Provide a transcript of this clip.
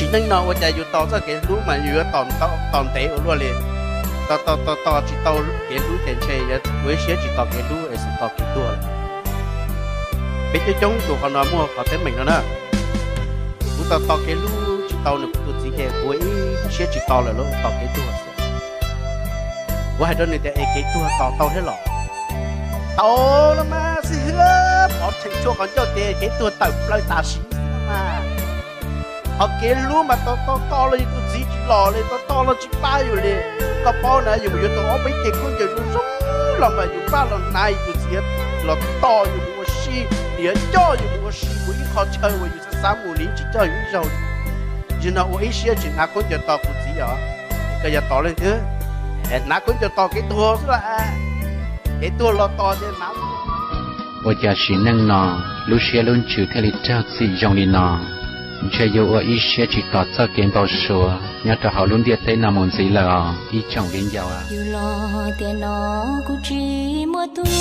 Sim neej no ua cas yus tos txoj kev hlub mas yus yuav tos ntev ua luaj li. Tos tos tos tos tsis tau kev hlub ces ntshe yuav ua ib siab tsis tos kev hlub es xum tos kev tuag lawm. Peb coob coob tus qhov no muaj qhov teeb meem no na. Kuv tos tos kev hlub tsis tau nws kuv tus txiv ces kuv ua ib siab tsis tos lawm, tos kev tuag xwb. Kuv hais rau nws tias es kev tuag tos tau thiab los? Tau los mas xib hwb, pov rhees tshuaj qhov ncauj ces kev tuag tawm plaws tam sim no mas. Qhov kev hlub mas tos tos tos los yus tus txiv tsis los li, tos tos los tsis pab yus li. Koj paub na, yus mus yuav tau ob peb cev khaub ncaws zoo zoo los mas yus pab los hnav yus tus txiv los tos yus mus ua si, nws yuav coj yus mus ua si mus ib qho chaw uas yus xav xav mus nws tsis coj yus ib zaug. Zaum no ua ib siab tsis hnav khaub ncaws tos kuv txiv os. Koj yuav tos leej twg? Hnav khaub ncaws tos kev tuag xwb las. Kev tuag los tos ces hnav. Ua cas sim neej no lub siab lub ntsws thiaj li raug txim zoo li no? Ntshe yuav ua ib siab tsis tos txoj kev npau suav nyob rau hauv lub ntiaj teb no mus ntxiv lawm os ib tsoom viv ncaus. Yus los tiam no kuv tsis muaj tus